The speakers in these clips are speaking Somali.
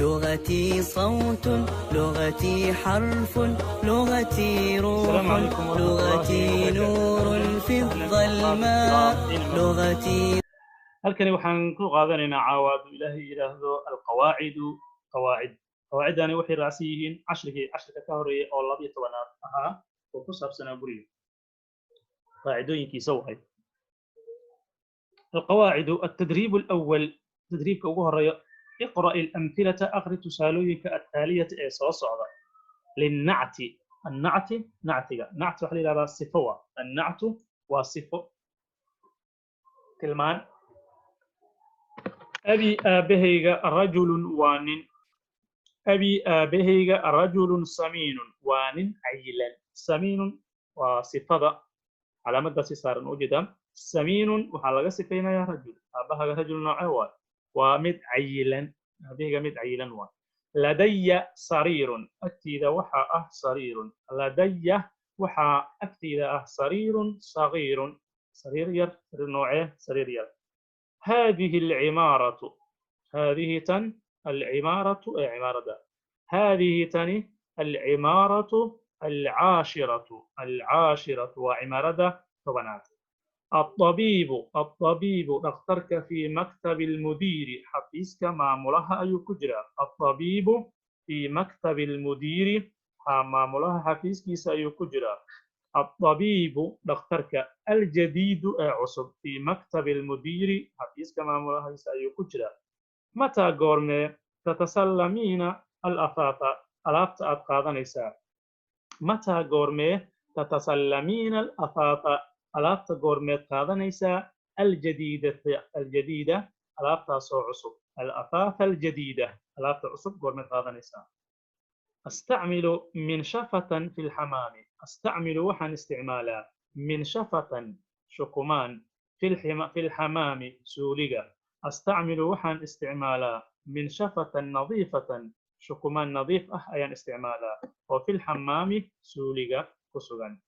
لغتي صوت، لغتي حرف، لغتي روح، السلام عليكم ورحمة الله لغتي وبركاته. نور في الظلماء، لغتي Halkani waxaan ku qaadanaynaa caawa, hadduu Ilaahay yidhaahdo, alqawaacidu, qawaacid. Qawaaciddani waxay raacsan yihiin cashrigii cashrika ka horeeyay oo 12aad ahaa oo ku saabsanaa guriga qaacidooyinkiisa. Wahay alqawaacidu? التدريب الأول, tadriibka ugu horeeya: اقرأ الأمثلة, aqri tusaalooyinka, التالية ee soo socda, للنعت, النعت, nactiga. Nacti waxaa la yidhahdaa sifo. Waa النعت, waa sifo, tilmaan. أبي, aabahayga, رجل, waa nin. أبي, aabahayga, رجل سمين, waa nin cayilan. سمين waa sifada, calaamadaasi saaran u jeedaan. سمين waxaa laga sifaynayaa رجل. Aabahaga رجل nooce waay? Waa mid cayilan. Aabahayga mid cayilan waay. لدي سرير, agteyda waxaa ah سرير. لدي, waxaa agteyda ah, سرير صغير, sariir yar. Sariir noocee? Sariir yar. هذه العمارة, هذه tan, العمارة ee cimaaradda, هذه tani, العمارة العاشرة, العاشرة waa cimaaradda 10aad. الطبيب, الطبيب, dhakhtarka, في مكتب المدير, xafiiska maamulaha ayuu ku jiraa. الطبيب في مكتب المدير, maamulaha xafiiskiisa ayuu ku jiraa. الطبيب, dhakhtarka, الجديد ee cusub, في مكتب المدير, xafiiska maamulahiisa ayuu ku jiraa. متى, goormee, تتسلمين الأثاث, alaabta aad qaadanaysaa? متى, goormee, تتسلمين الأثاث, alaabta goormeed qaadanaysaa, الجديدة, الجديدة, alaabtaasoo cusub? الأثاث الجديدة, alaabta cusub goormeed qaadanaysaa? أستعمل منشفة في الحمام. أستعمل, waxaan isticmaalaa, منشفة, shukumaan, في الحمام, suuliga. أستعمل, waxaan isticmaalaa, منشفة نظيفة, shukumaan nadiif ah ayaan isticmaalaa oo, في الحمام, suuliga ku sugan.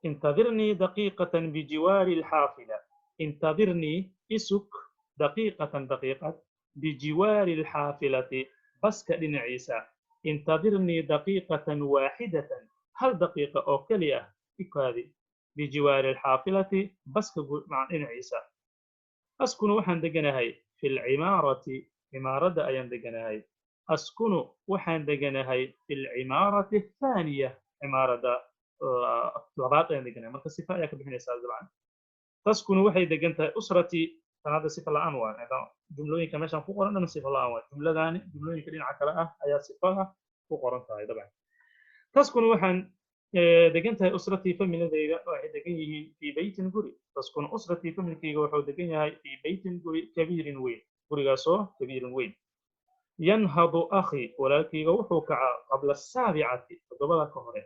انتظرني دقيقة بجوار الحافلة. انتظرني, i sug, دقيقة, daqiiqad, بجوار الحافلة, baska dhinaciisa. انتظرني دقيقة واحدة, hal daqiiqa oo keli ah i kaadi, بجوار الحافلة, baska dhinaciisa. أسكن, waxaan deganahay, في العمارة, cimaaradda ayaan deganahay. أسكن, waxaan deganahay, في العمارة الثانية, cimaaradda labaad ayaan deganahay. Marka sifa ayaa ka bixinaysaa dabcan. تسكن, waxay degan tahay, أسرتي. Tan hadda sifa la'aan waa. Jumlooyinka meeshan ku qoran dhan sifa la'aan waa. Jumladaani, jumlooyinka dhinaca kale ah ayaa sifaha ku qoran tahay dabcan. تسكن, waxaan degan tahay, أسرتي, familadayda waxay degan yihiin, في بيت, guri. تسكن أسرتي, familkayga wuxuu degan yahay, في بيت, guri, كبير, weyn, gurigaasoo كبير, weyn. ينهض أخي, walaalkayga wuxuu kacaa, قبل السابعة, 7da ka hore.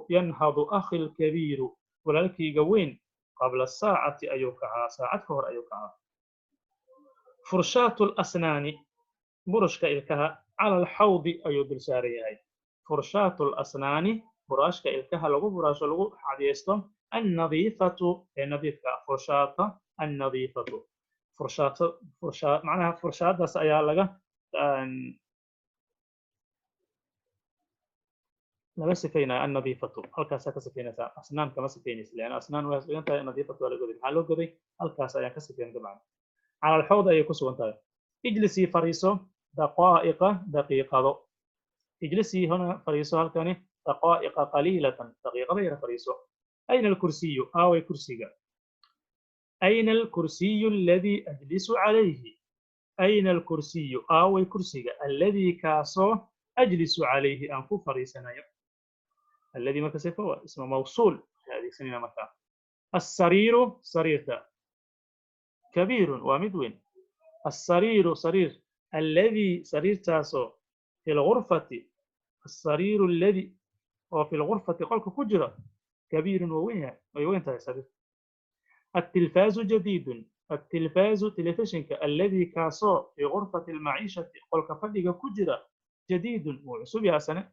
ينهض أخي الكبير, walaalkayga weyn, قبل الساعة ayuu kacaa, saacad ka hor ayuu kacaa. فرشاة الأسنان, burushka ilkaha, على الحوض ayuu dul saaran yahay. فرشاة الأسنان, buraashka ilkaha lagu buraasho, lagu cadiyeysto, النظيفة, ee nadiifka. فرشاة النظيفة, furshaata, furshaa, macnaha furshaadaas ayaa laga sifaynaya. النظيفة halkaasaa ka sifaynaysaa, أسنان kama sifaynaysa, لأن أسنان way dhigan tahay. النظيفة waa la goday. Maxaa loo goday? Halkaas ayaan ka sifayn dabcan. على الحوض ayay ku sugan tahay. اجلسي, fariiso, دقائق, daqiiqado. اجلسي هنا, fariiso halkani, دقائق قليلة, daqiiqado yara fariiso. أين الكرسي? Aaway kursiga? أين الكرسي الذي أجلس عليه? أين الكرسي, aaway kursiga, الذي, kaasoo, أجلس عليه, aan ku fariisanayo? الذي marka sifa waa isma mawsuul adeegsanayna markaa. السرير, sariirta, كبير, waa mid weyn. السرير, sariir, الذي, sariirtaasoo, في الغرفة, السرير الذي, oo, في الغرفة, qolka ku jira, كبير, waa weyn yahay, way weyn tahay sariir. التلفاز جديد. التلفاز, telefishinka, الذي, kaasoo, في غرفة المعيشة, qolka fadhiga ku jira, جديد, wuu cusub yahay asane.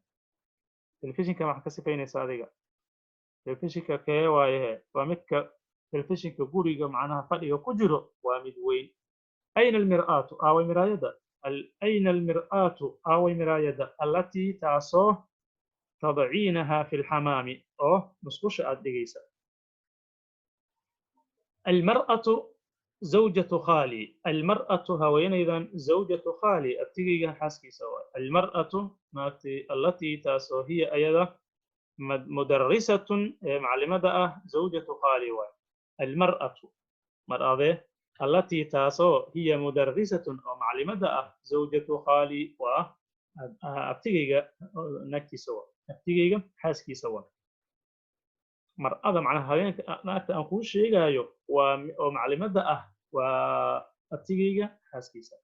Telefishinka maxaa ka sifaynaysa adiga? Telefishinka kee waayahe? Waa midka telefishinka guriga, macnaha fadhiga ku jiro, waa mid weyn. أين المرآة? Aaway miraayadda? Ayna almir'aatu, aaway miraayada, allatii taasoo tadaciinaha fi lxamaami, oo musqusha aad dhigaysa. Almar'atu zawjatu khaali, almar'atu haweenaydan, zawjatu khaali, abtigayga xaaskiisa waay. Almar'atu naagtii, allatii taasoo, hiya ayada, mudarisatun ee maclimada ah, zawjatu khaali waay. Almar'atu mar'adee, allatii taasoo, hiya mudarisatun oo maclimada ah, zawjatu khaali waa abtigayga naagtiisa waa, abtigayga xaaskiisa waa. Mar'ada macnaha haweenka, naagta aan kuu sheegaayo waa oo maclimada ah, waa abtigayga xaaskiisa.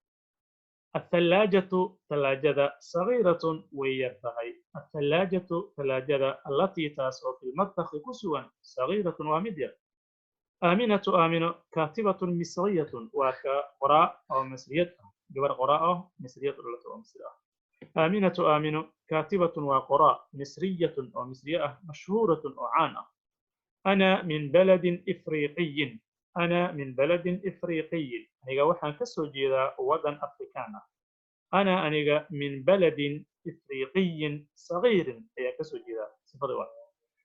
الثلاجة ثلاجة صغيرة ويرتهي. الثلاجة ثلاجة، التي تاسو في المطبخ كسوا، صغيرة ومدية. آمنة آمنة كاتبة مصرية، وكقراء أو مصرية، جبر قراءة مصرية أو مصرية. آمنة آمنة كاتبة وقراء مصرية أو مصرية مشهورة أو عانة. أنا من بلد إفريقي، أنا من بلد إفريقي، aniga waxaan ka soo jeedaa waddan Afrikaan ah. أنا aniga، من بلد إفريقي صغير ayaa ka soo jeedaa, sifada waa.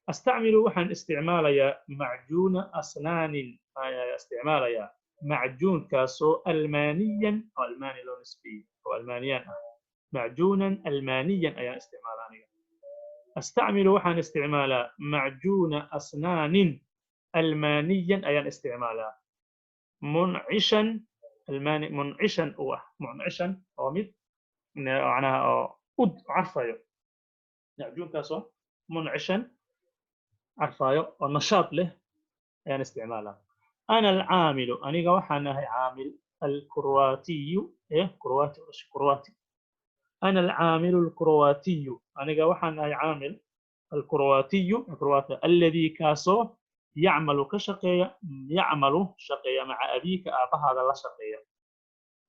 أستعمل waxaan isticmaalayaa، معجون أسنان ayaa isticmaalayaa, macjuunkaasoo ألمانيا oo Almaani loo nisbeeyey oo Almaaniyaan ah. معجونا ألمانيا ayaan isticmaalaa aniga. أستعمل waxaan isticmaalaa، معجون أسنان ألمانيا ayaan isticmaalaa، منعشا ألماني، منعشا u ah, منعشا oo mid macnaha oo ud carfayo, macjuunkaasoo منعشا carfayo oo nashaad leh ayaan isticmaalaa. أنا العامل aniga waxaan ahay caamil، الكرواتي ee كرواتي, كرواتي. أنا العامل الكرواتي aniga waxaan ahay caamil، الكرواتي كرواتي، الذي kaasoo، يعمل ka shaqeeya، يعمل shaqeeya، مع أبيك aabbahaada la shaqeeya.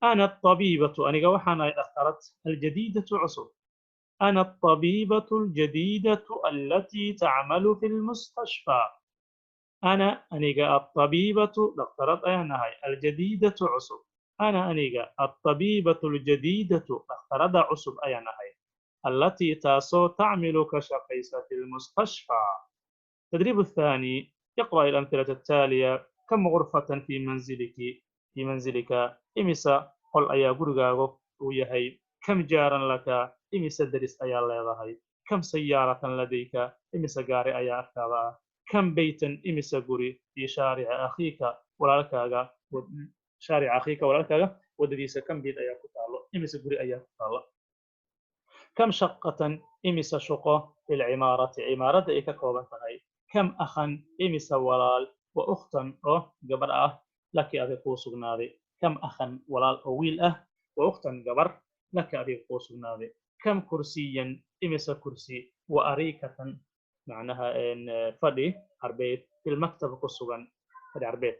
أنا الطبيبة aniga waxaan ahay dhakhtarad، الجديدة cusub. أنا الطبيبة الجديدة التي تعمل في المستشفى. أنا aniga، الطبيبة dhakhtarad ayaan ahay، الجديدة cusub. أنا aniga، الطبيبة الجديدة dhakhtarada cusub ayaan ahay، التي taasoo، تعمل ka shaqaysa، في المستشفى. التدريب الثاني: اقرأ الأمثلة التالية. كم غرفة في منزلك؟ في منزلك imisa qol ayaa gurigaaga uu yahay? كم جارا لك؟ Imise deris ayaa leedahay? كم سيارة لديك؟ Imise gaari ayaa agtaada ah? كم بيتا, imise guri, في شارع أخيك, walaalkaaga, شارع أخيك, walaalkaaga wadadiisa كم بيت ayaa ku taalo? Imise guri ayaa ku taalo? كم شقة, imise shaqo, في العمارة, cimaaradda ay ka kooban tahay? كم أخا, imise walaal, وأختا oo gabar ah, لك adiga kuu sugnaaday? كم أخا walaal oo wiil ah, وأختا gabar, لك adiga kuu sugnaaday? كم كرسيا, imise kursi, وأريكة macnaha fadhi carbeed, في المكتب ku sugan? Fadhi carbeed,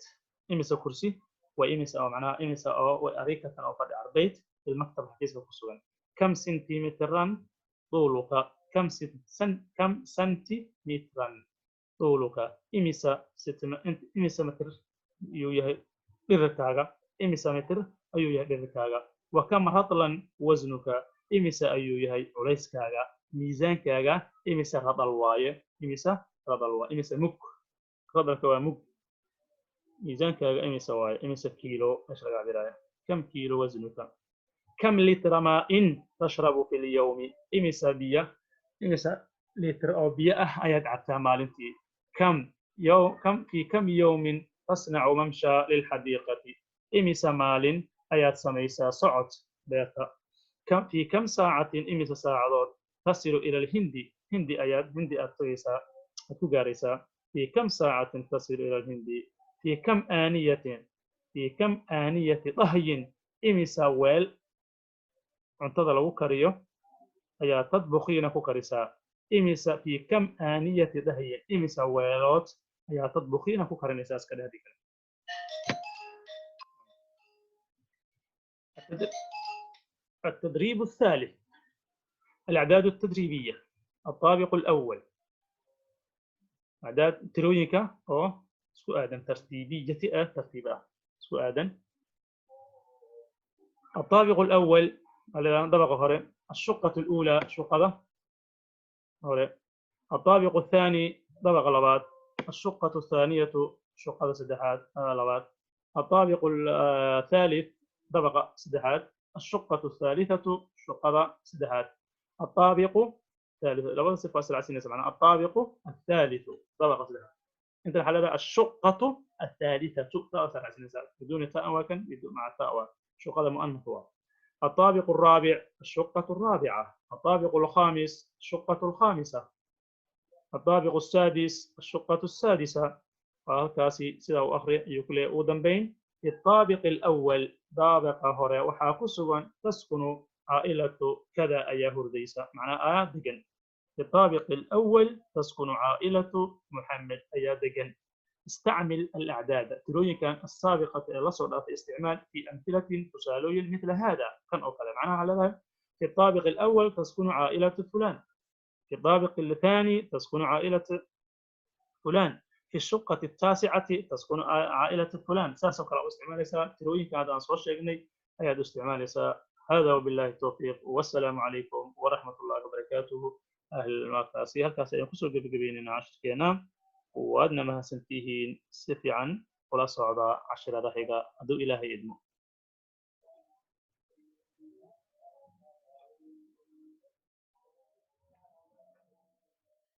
imise kursi waa imise oo macnaha imise oo وأريكة oo fadhi carbeed, في المكتب xafiiska ku sugan? كم سنتيمترا طولك؟ كم سنتيمترا طولك? Imise mitir ayuu yahay dhirirkaaga? Imise mitir ayuu yahay dhirirkaaga? وكم رطلا وزنك? Imise ayuu yahay culayskaaga, miisaankaaga? Imise radal waaye? Imise radal waa imise mug? Radalka waa mug. Miisaankaaga imise waaye? Imise kiilo meesha laga cabiraya? كم كيلو وزنك? كم لتر ماء تشرب في اليوم? Imise biyo, imise litir oo biyo ah ayaad cabtaa maalintii? كم يو كم في كم يوم تصنع ممشى للحديقة? Imise maalin ayaad samaysaa socod beerta? كم في كم ساعة, imise saacadood, تصل إلى الهند, hindi ayaad, hindi aad tagaysaa, aad ku gaaraysaa? في كم ساعة تصل إلى الهند? في كم آنية في كم آنية طهي, imise weel cuntada lagu kariyo ayaa تطبخين ku karisaa? Imise في كم آنية طهي, imise weelood ayaa تطبخين ku karinaysaa? Iska dhehdi kale. التدريب الثالث: الأعداد التدريبية، الطابق الأول. أعداد tirooyinka oo isku aadan, ترتيبية ah, tartiib ah, isku aadan. الطابق الأول طبقة هوري، الشقة الأولى شقة هوري، الطابق الثاني طبقة لبات، الشقة الثانية شقة سدحات لبات، الطابق الثالث طبقة سدحات، الشقة الثالثة شقة سدحات، الطابق الثالث لبات صفة سبعة سنين سبعة، الطابق الثالث طبقة سدحات. انت الحالة الشقة الثالثة طبقة 7 سنين بدون تاء وكن بدون مع تاء، شقة مؤنث هو. الطابق الرابع الشقة الرابعة، الطابق الخامس الشقة الخامسة، الطابق السادس الشقة السادسة. وهلkaasi sida uu akhri ayuu ku leeyahay. Ugu dambayn في الطابق الأول daabaqa hore waxaa ku sugan taskunu caa'ilatu kada ayaa hurdaysa, macnaa aa degan. في الطابق الأول تسكن عائلة محمد ayaa degan. استعمل الأعداد tirooyinkan السابقة ee la soo dhaafay isticmaal في أمثلة tusaalooyin مثل هذا kan oo kale. Macnaha waxaa leedahay في الطابق الأول تسكن عائلة فلان، في الطابق الثاني تسكن عائلة فلان، في الشقة التاسعة تسكن عائلة فلان. Saasoo kale u isticmaalaysaa tirooyinka hadda aan soo sheegnay ayaad u isticmaalaysaa. هذا وبالله التوفيق والسلام عليكم ورحمة الله وبركاته. أهل markaasi halkaas ayaan kusoo gebagabeynayna cashirkeena, waadna mahadsantihiin. Si fiican ula socda cashirada xiga hadduu Ilaahay idmo.